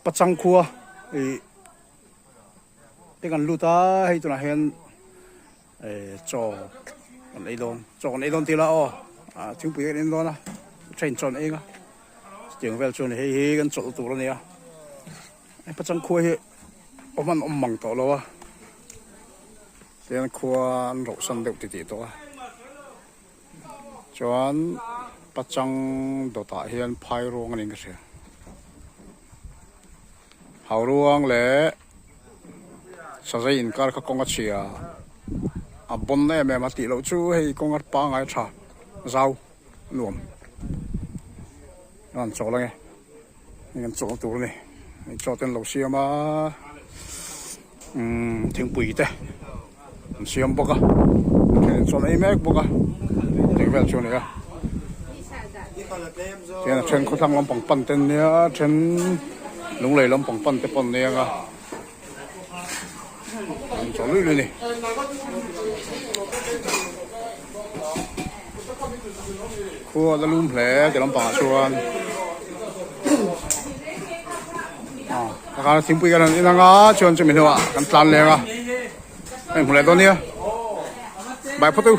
Pachang khua ih te kan lut a hei tunah hian eh chaw kan ei dawn chaw kan ei dawn tih la aw ah thingpui kan en dawn a train chaw an ei ang a chutiang vel chuan hei hi kan chawlh tur a ni a hei Pachang khua hi awm an awm mang tawh lo a tihian khua an rauhsan deuh titih tawh a. Chuan pachang dawtah hian phai ruang a niin ka hria. Hau ruang leh sazei inkar kha kawng a chhia a bawn em em a tih loh chu hei kawng a pangai tha zau nuam a rawn chawl ange hei kan chawl tur a ni hei chaw te an lo siam a umm thingpui te an siam bawk a then chuan ei mek bawk a tih vel chu a ni a tihian a then khawthlang lampang pan te an nia a then lunglei lampang pan te pawh an nia ang a an chaw luih luih a ni. Khua la lum hle ti lampangah chuan a khan thingpui kan han in ang a chuan chumi hnuah kan tlan leng a hei hmu leh dawn nia bye phawt u.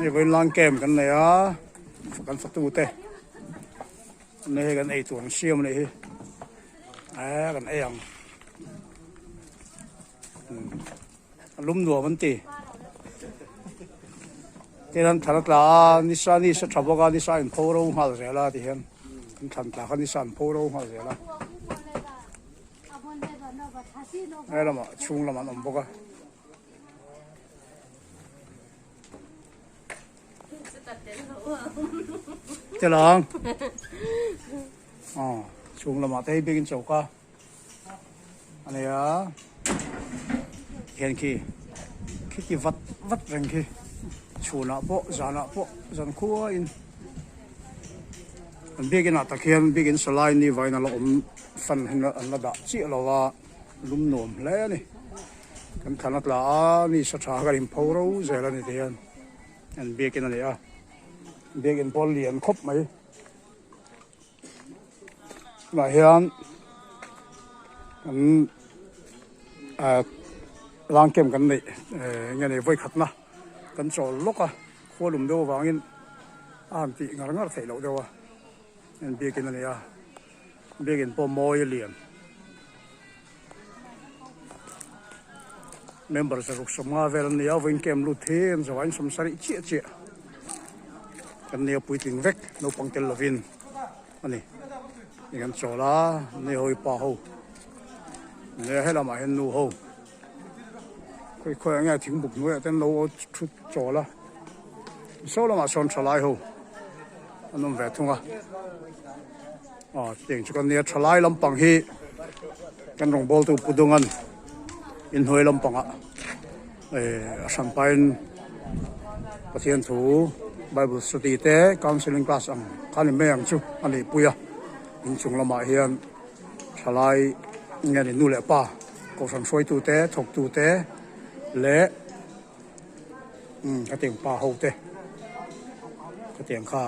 Hei vawiin lang camp kan nei a kan fatu te nei hei kan ei tur an siam a nih hi eh kan ei ang a lum nuam an ti tin an thlan a tla a nisa nisa tha bawk a nisa in pho ro nghal zel a ti hian an thlan tla kha nisa an pho ro nghal zel a. He lamah chhung lamah an awm bawk a. Tel ang. Aw chhung lamah te hei biakin choka a nei a. Hian khi khiti vat vat reng khi chhunah pawh zanah pawh zan khuain an biakin ah tak hian biakin salai ni vain a la awm fan hian an la dah chiah lo a lum nuam hle a ni kan thlan a tla a ni sa tha kha in pho ro zel a ni ti hian an biakin a ni a biakin pawh a lian khawp mai tunah hian. Kan ah lang camp kan neih eh nge ni vawikhatna kan chawl lawk a khualum deuh avangin a han tih ngar ngar theih loh deuh a en biakin a ni a biakin pawh mawi a lian member zaruk sawmnga vel an ni a vawiin camp lut hi an zawh ah in sawmsarih chiah chiah kan nia puitling vek naupang tel lovin. A ni ni kan chawl a ni ho hi pa ho nia helamah hian nu ho khawi khawi ah nge thing buk hnuaiah te an lo thu chawl a saw lamah sawn thalai ho an awm ve thung a aw chutiang chu kan nia thalai lampang hi kan rawngbawltu pu Dungan inhnuai lampangah. A hran pahin Pathian thu Bible study te counselling class ang kha ni mai ang chu a nih pui a, inchung lamah hian thalai nge ni nu leh pa kohhran hruaitu te thawktu te leh umm khatiang pa ho te khatiang kha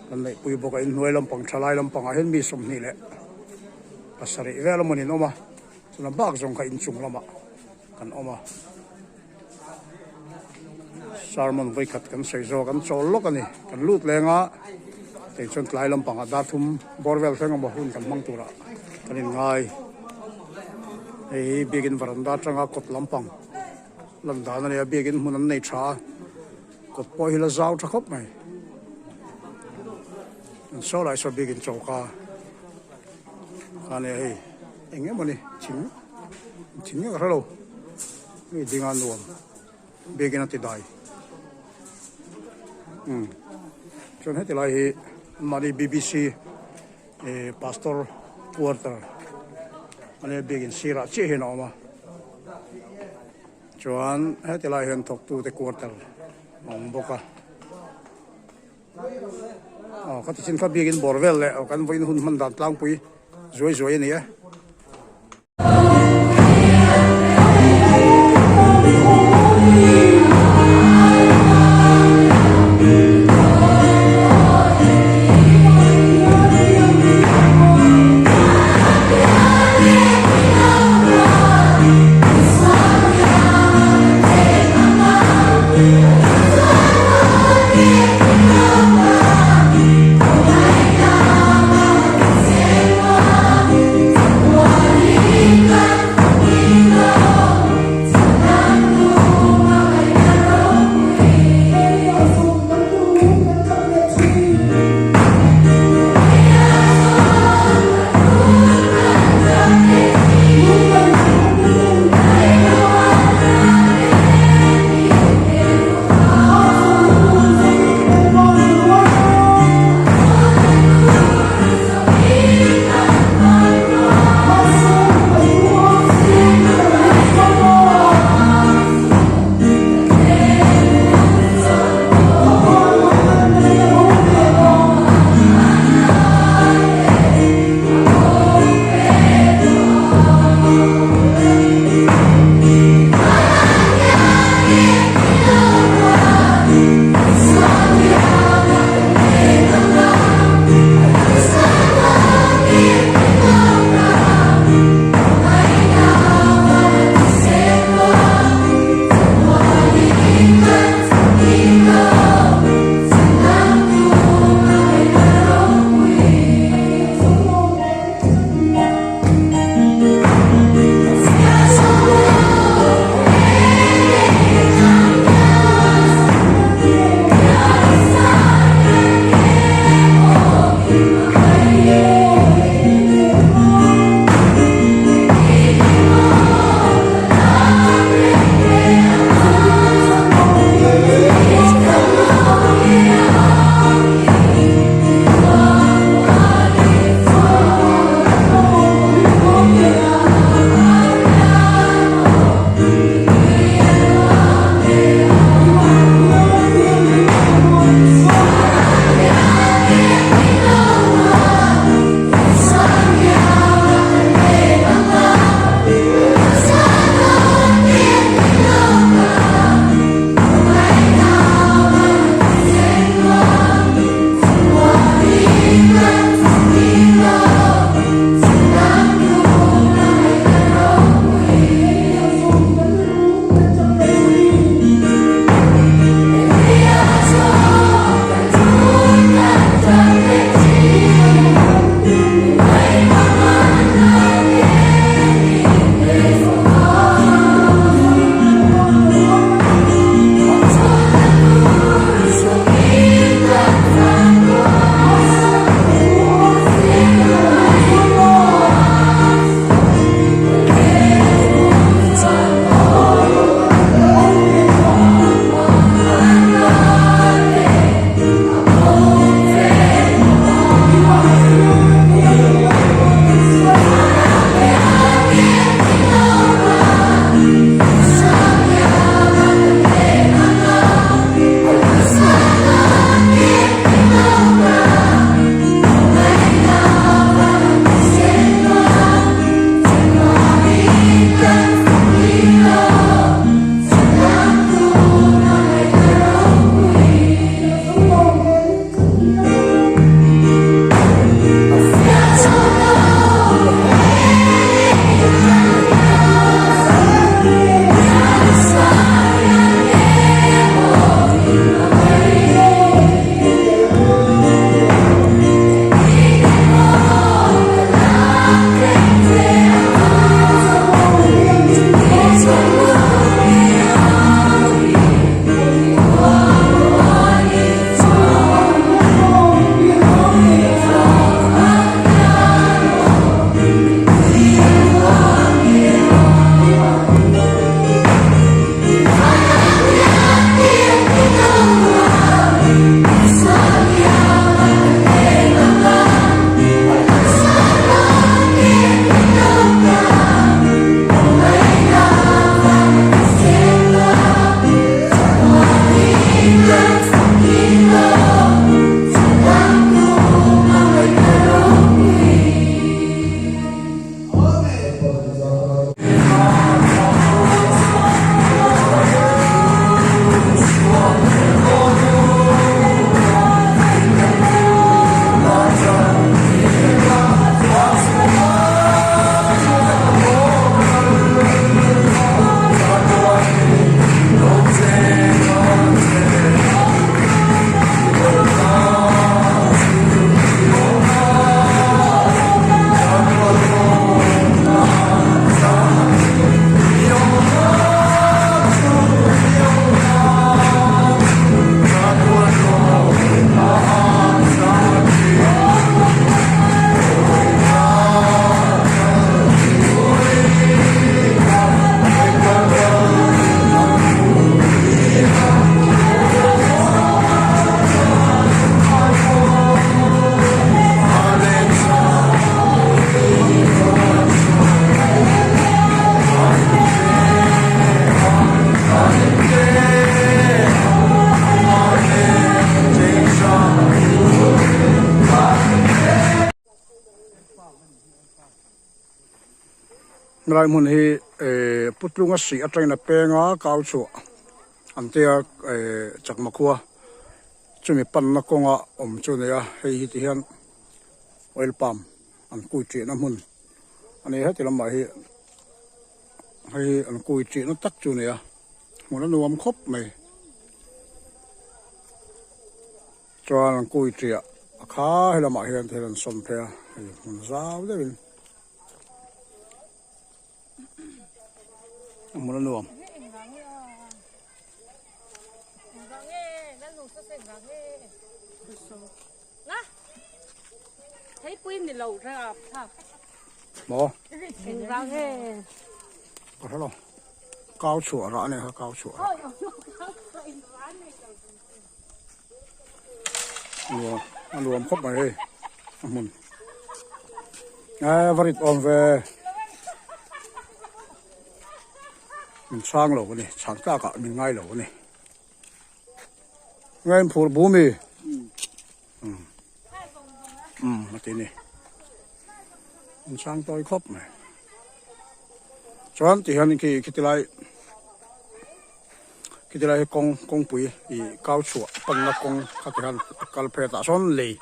kan neih pui bawk a inhnuai lampang thalai lampangah hian mi 20 leh pasarih vel a maw nin awm a chula bak zawng kha inchung lamah. Kan awm a, sermon vawikhat kan sawi zawk an chawl lawk a ni, kan lut leng a, kei chuan tlai lampangah dar thum bawr vel thleng emaw hun kan hmang turah kan inngai. Hei hi biakin varanda atanga kawt lampang lan dan a ni a, biakin hmun an nei tha a, kawt pawh hi la zau tha khawp mai. An saw lai saw biakin choka kha a nia hei eng emaw ni thing. Thing nge ka hre lo hei ding a nuam biakin a ti dai umm chuan heti lai hi mahni B_B_C eh pastor quarter a nia biakin sirah chiah hian a awm a chuan heti lai hian thawktute quarter a awm bawk a. Aw ka ti chin kha biakin bawr vel leh aw kan vawiin hun hman dan tlangpui zuai zuai a ni e. Helai hmun hi Putlunga sih atangin a peng a, kau chhuah an tia Chakma khua chumi panna kawnga awm chu a ni a, hei hi ti hian oil palm an kui tihna hmun a ni heti lamah hi hei hi an kui tihna tak chu a ni a, hmun a nuam khawp mai. Chuan an kui ṭiah a kha helamah hian thil an sawn phei a, hei hmun zau deuhin a hmun a nuam. Maw? Ka hre lo. Kau chhuah rah a nia kha kau chhuah rah. Nuam a nuam khawp mai hei a hmun eh va rit awm ve min chhang lo a ni chhang tlak ah min ngai lo a ni nge in phur bu mi um um a ti ni min chhang tawi khawp mai chuan ti hian khi khiti lai. Khiti lai hi kawng kawngpui ih kau chhuah panna kawng kha ti khan a kal phei a tah sawn lei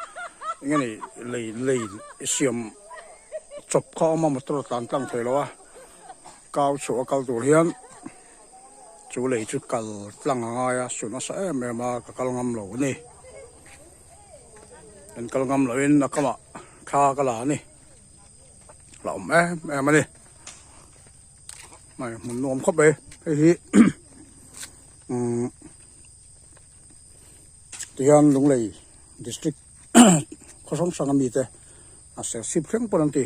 eng nge ni lei lei siam chawp kha a awm a motor a tlan tlang thei lo a kau chhuah a kal tur hian chu lei chu kal tlang a ngai a su nasa em em a ka kal ngam lo a ni kan kal ngam loh in a kamah thla ka la a ni la awm em em a ni. Hmai hmun nuam khawp mai hei hi umm tihian Lunglei district khaw hrang hrang ami te a serchhip thleng pawn an ti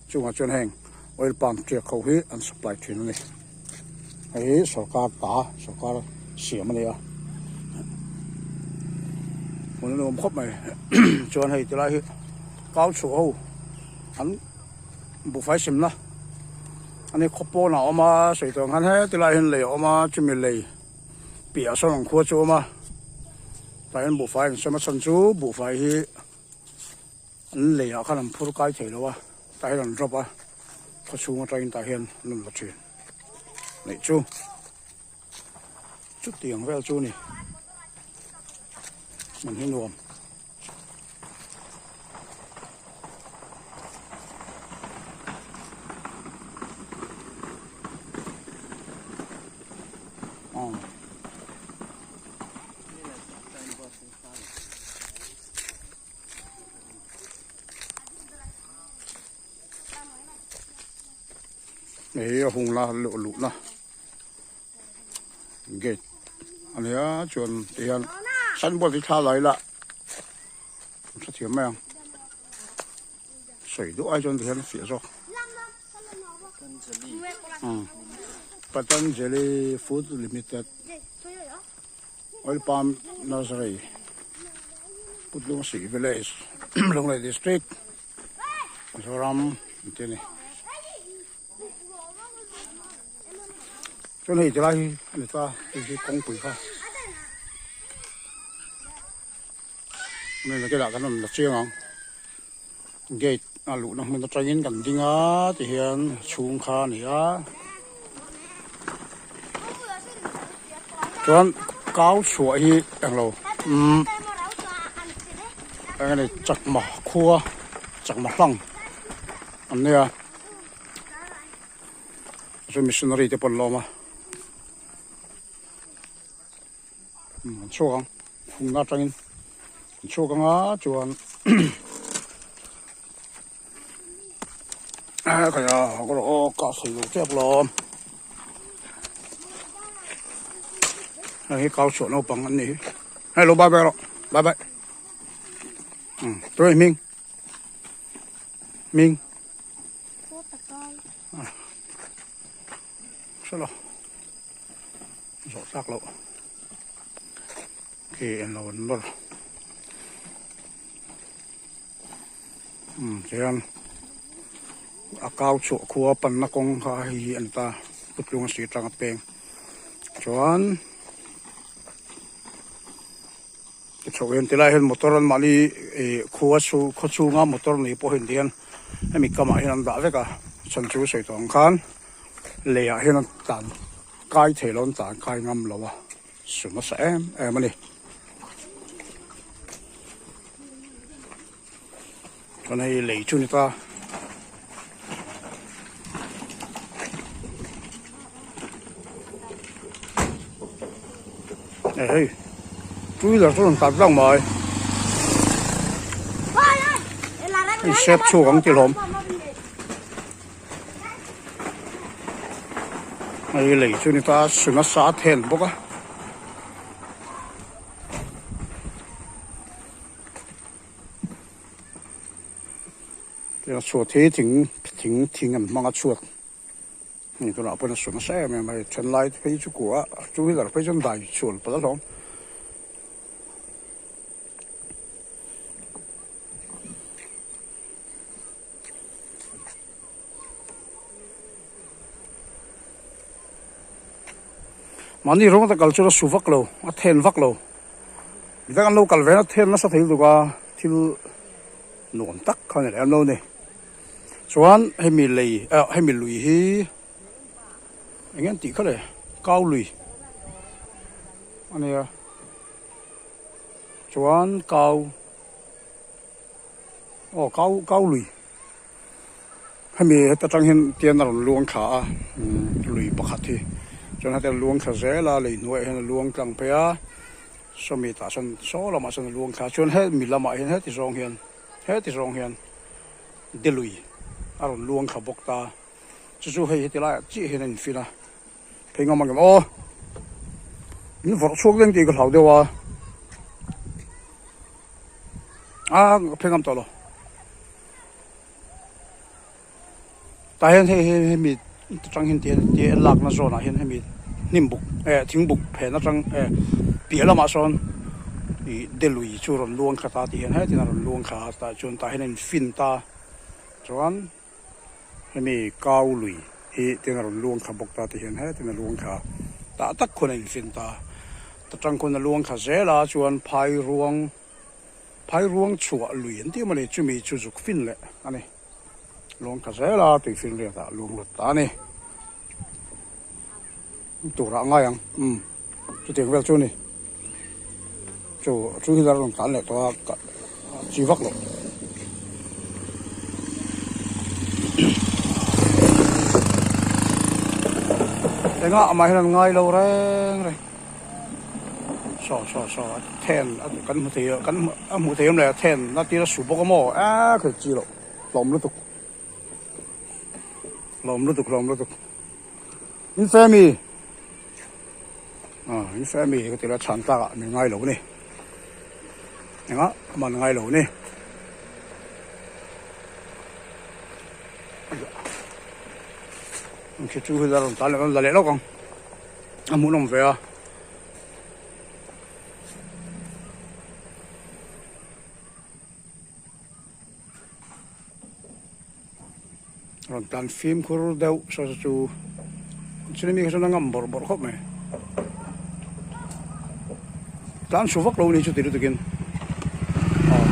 chungah chuan heng oil palm tiak ho hi an supply thin a ni hei hi sorkar ta sorkar siam a ni a hmun a nuam khawp mai chuan hei tilai hi kau chhuah ho an. Buhfai simna a ni khaw pawnah a awm a sawi tawh ang khan heti lai hian lei a awm a chumi lei piahah sawn ang khua chu a awm a tah hian buhfai an sem a chhan chu buhfai hi an leiah khan an phur kai thei lo a tah hian an drop a khaw chhung atangin tah hian an rawn la thin neih chu chutiang vel chu a ni hmun hi nuam. Hei a hung la luh luhna gate a nia chuan tihian signboard hi thla lai la an hrethiam mai ang sawi duh ai chuan tihian a fiah zawk umm Patanjali food limited oil palm nursery Putlungsih village Lunglei district Mizoram an ti a ni. Chuan hei tilai hi a ni ta hei hi kawngpui kha hei nakinah kan rawn la chiang ang gate a luhna hmun atangin kan ding a tihian chhung kha a ni a chuan kau chhuah hi englo umm eng nge chakma khua chakma hlang an nia. Chu missionary te pawh an la awm a an chhuak ang phungna atangin an chhuak ang a chuan khaia ka rawh aw ka sawi lo tep lawm hei hi kau chhuah naupang an ni hi hello bye bye rawh bye bye tunge hming hming. Hre lo zawh tlak loh khi en lo an nawr umm tihian a kau chhuah khua panna kawng kha hei hi a ni ta putlung a si atanga peng chuan chhoh hian tilai hian motor an mahni ih khua chu khaw chhunga motor nei pawh hian tihian hemi kamah hian an dah vek a chhan chu sawi tawh ang khan. Leiah hian an tlan kai thei lo an tlan kai ngam lo a su nasa em em a ni. Chuan hei lei chu a ni ta. E hei two wheeler chu a rawn tlan tlang mai. Hei sep chhuak ang tih hlawm. Hei lei chu ni ta su nasa a then bawk a. Tiang chhuat hi thing thing thing an hmang a chhuat hei tunah pawhin a su nasa em em a hei then lai phei chu kua a two wheeler phei chuan dai chhuan palh a hlawm. Mahni rawng ata kal chuan a su vak lo, a then vak lo. Midang an lo kal ve a then nasa thei lutuk a, thil nuam tak kha a ni leh em lo ni. Chuan hemi lei ah hemi lui hi eng nge an tih kha le kau lui a nia chuan kau. Aw kau kau lui hemi heta tang hian tian a rawn luang thla a lui pakhat hi chuan heta luang thla zel a lei hnuaiah hian a luang tlang phei a sawmi tah sawn saw lamah sawn a luang thla chuan hemi lamah hian heti zawng hian heti zawng hian de lui a rawn luang thla bawk ta chu chu hei heti laiah chiah hian a infin a. Phei ngam ang em aw. Min vawrh chhuak deng tih ka hlau deuh a. A phei ngam tawh lo. Tah hian hei hei hemi atang hian ti ti a lakna zawn ah hian hemi hnim buk eh thing buk phen atang eh piah lamah sawn ih delui chu rawn luang thla ta tih hian hetin a rawn luang thla a tah chuan tah hian a in fin ta chuan. Hemi kau lui hi tin a rawn luang thla bawk ta ti hian hetin a luang thla tah tak khawn a infin ta. Ta tang khawn a luang thla zel a chuan phai ruang phai ruang chhuah lui an tih mawni chumi chu zuk fin leh a ni. Luang thla zel a tui fin riat ah luang lut ta a ni. Turah a ngai ang umm chutiang vel chu a ni. Chu chu hi la rawn tlan leh tawh a ka chi vak loh. Engah amah hian an ngai lo reng reng saw saw saw a then kan hmu thei kan a hmuh thei awm leh a then na tir a su bawk a maw eee khawi chi loh hlawm lutuk hlawm lutuk hlawm lutuk. In femi ah in femi ka ti la chhan tlak ah min ngai lo ni engah a man ngai lo ni ang khi chu hi la rawn tlan leh la leh lawk ang a hmuhnawm ve a. Rawn tlan fimkhur deuh saw saw chu chumi mi kha chuan a ngam bawrh bawrh khawp mai tlan chhu vak lo a ni chuti lutukin aw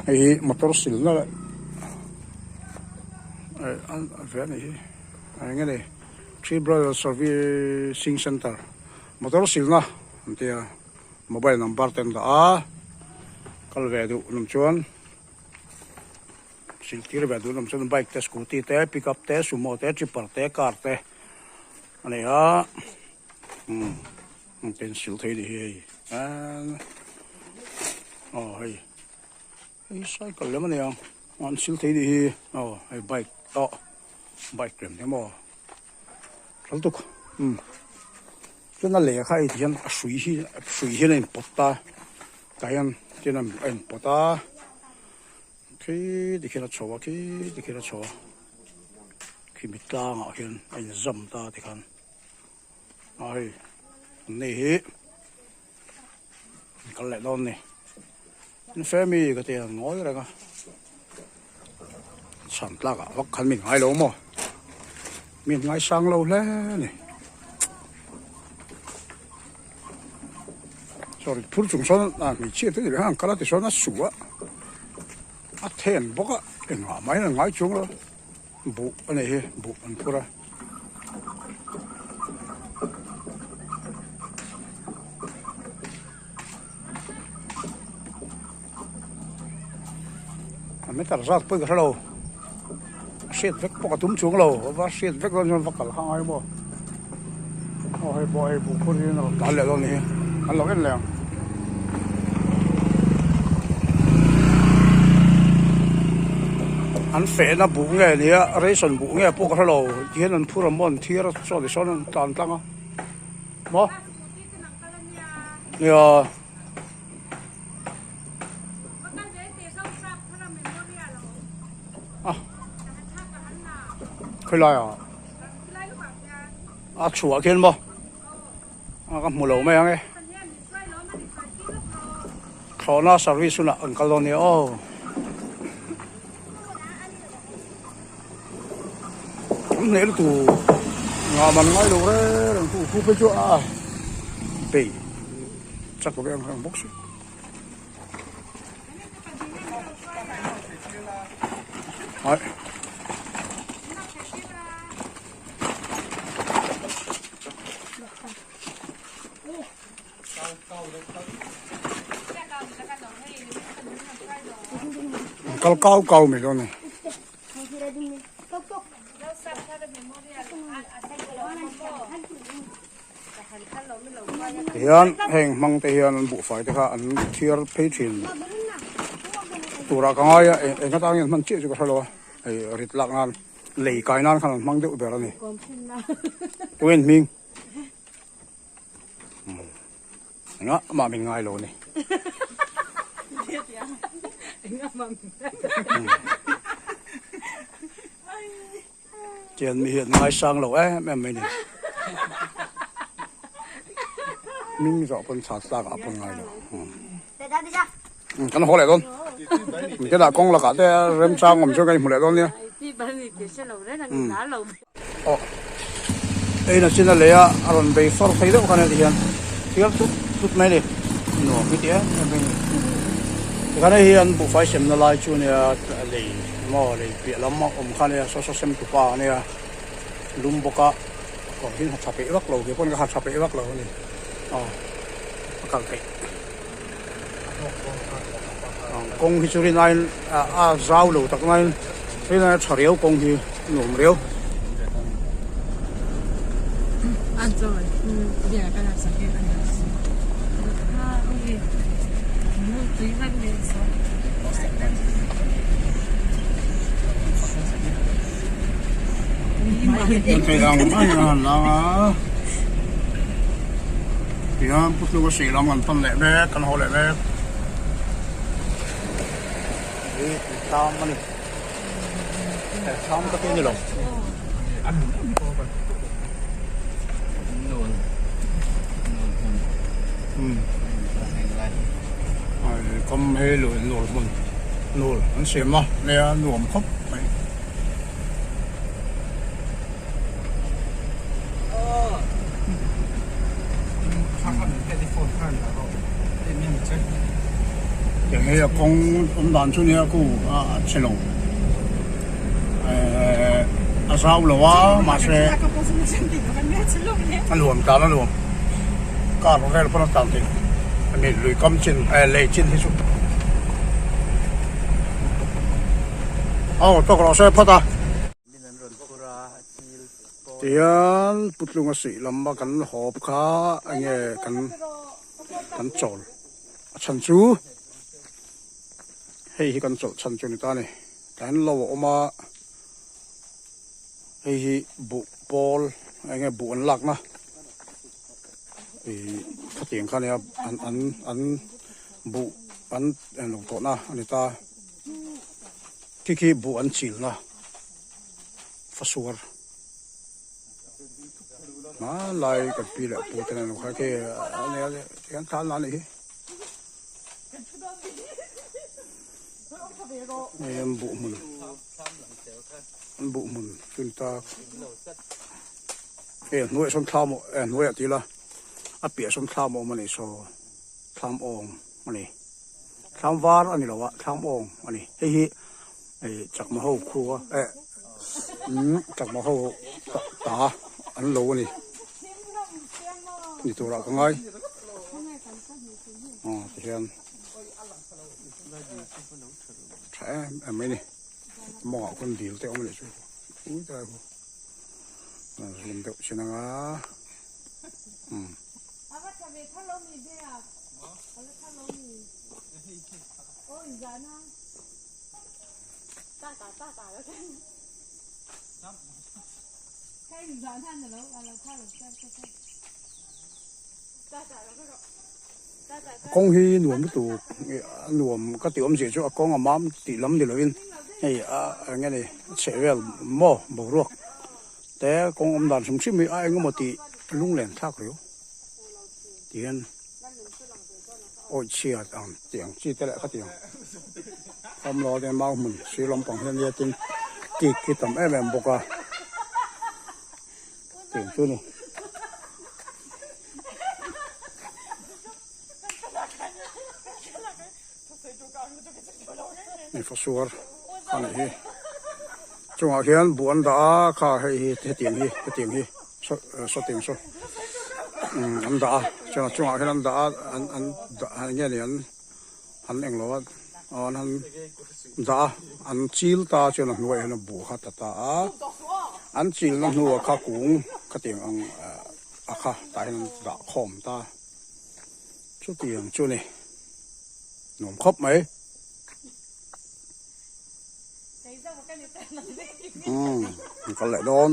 hei hi motor silna leh eh a ve a nih hi eng nge ni three brothers servicing center motor silna an tia. Mobile number te an dah a, kal ve duh lam chuan siltir ve duh lam chuan bike te scooty te pickup te sumo te tripper te car te a nei a umm an pencil thei ni hi hei eee aw hei hei cycle lem a ni ang an sil thei ni hi aw hei bike aw bike lem te maw ral tuk umm. Chuan a lei kha hei ti hian a hrui hi hrui hian a inpawt ta tah hian tin a inpawt a khi tikhian a chho a khi tikhian a chho a khimi tlangah khian a inzam ta tikhan a hei an nei hi an kal leh dawn a ni in femi ka ti a ngawi reng a chhan tlakah vak khan min ngai lo maw min ngaisang lo hle a ni sorry phur chung sawn a hmeichhia te ni ve khan an kal a tisawn a su a. A then bawk a engah mai an ngai chuang lo buh a nei hi buh an phur a. A meter zat pawh ka hre lo a hriat vek pawh ka tum chuang lo va hriat vek dawn chuan va kal kha ngai maw aw hei pawh hei buh phur hi a rawn tlan leh dawn a ni hi an lo en leh ang. An fehna buh nge nia ration buh nge pawh ka hre lo tihian an phur a maw an thiar a saw tisawn an tlan tlang a maw nia. Khawilai ah a chhuah khian maw a ka hmu lo mai ang e thlawhna service hunah an kal dawn nia aw. An hneh lutuk ngah man ngai lo reng reng tu thu phei chu a bei chak ve ang reng bawk si. Ai. Kal kau kau mai dawn a ni. Tihian heng hmang te hian an buhfai te kha an thiar phei thin turah ka ngai a eng atang hian hman chiah chu ka hre lo a hei rit lak nan lei kai nan khan an hmang deuh ber a ni tuen hming. Engah mah min ngai lo a ni. Tian mi hian ngai sang lo em em mai ni. Ming zawh pawn chhat tlak ah pawn ngai lo. Kan haw leh dawn. Te lah kawng lakah te remchang awm chuan kan inhmu leh dawn nia. Aw eina chin a lei a a rawn bei far thei deuh khan heti hian thial tut tut mai a ni nuam hi ti em em mai a ni tikhan hei hi an buhfai semna lai chu ania lei maw lei piah lam a awm kha ania saw saw sem tupa ania lum bawk a kawr hi ha tha peih vak lo kei pawn ka ha tha peih vak lo a ni aw a kal theih kawng hi chu rin aiin a zau lo tak naiin rin aiin a tha riau kawng hi nuam riau. Tihian pu tluk a sih lam kan pan leh mek kan haw leh mek hi thlam a ni he thlam ka ti a ni lo. Kam hei lui nul hmun nul an siam a nia nuam khawp mai. Tiang hei a kawng awm dan chu nia ku a chhe lo ehh a zau lo a mahse a nuam tan a nuam car vel pawn a tlan thei a ni lui kam chin eh lei chin hi chu aw tawk rawh se phawt a. Tihian Putlunga sih lam a kan hawp kha enge kan kan chawl a chhan chu hei hi kan chawlh chhan chu ni ta a ni tah hian lo a awm a hei hi buh pawl enge buh an lakna ih khatiang kha nia an an an buh an englo tawhna a ni ta khi khi buh an chilna. Fasuar hmanlai kan pi leh pu te nen kha khi a nia tihian thla an la a nih hi hei an buh hmun an buh hmun chu ni ta hei a hnuaiah sawn thlam a hnuaiah tih ila a piah sawn thlam a awm a ni saw thlam awng a ni. Thlam var a ni lo a, thlam awng a ni. Hei hi chakma ho khua eh umm chakma ho ta an lo a ni. Ni turah ka ngai. Aw tihian tha em em mai a ni. Mawngah khawn dil te a awm a nih chu. Ui tlai khu. Zoom deuh chin anga umm. Kawng hi nuam lutuk a nuam ka tih awmzia chu a kawng a mam tih lam ni lovin hei a eng nge ni a chheh vel maw boruak te kawng awm dan hrim hrim hi a eng emaw tih lunglen thlak riau tihian awi chhiat ang tih ang chi te leh kha tiang awm lo te mau hmun sir lampang hian nia tin cake hi tam em em bawk a tiang chu ni. Fasuar a nih hi chungah khian buh an dah a kha hei hi hetiang hi hetiang hi sawtiang saw an dah a chuan a chungah khian an dah a an an dah eng nge ni an an englo a aw an han dah a an chil ta chuan a hnuaiah hian a buh kha ta ta a an chilna hnuah kha kung khatiang ang a kha tah hian an dah khawm ta. Chutiang chu ni nuam khawp mai. Umm an kal leh dawn.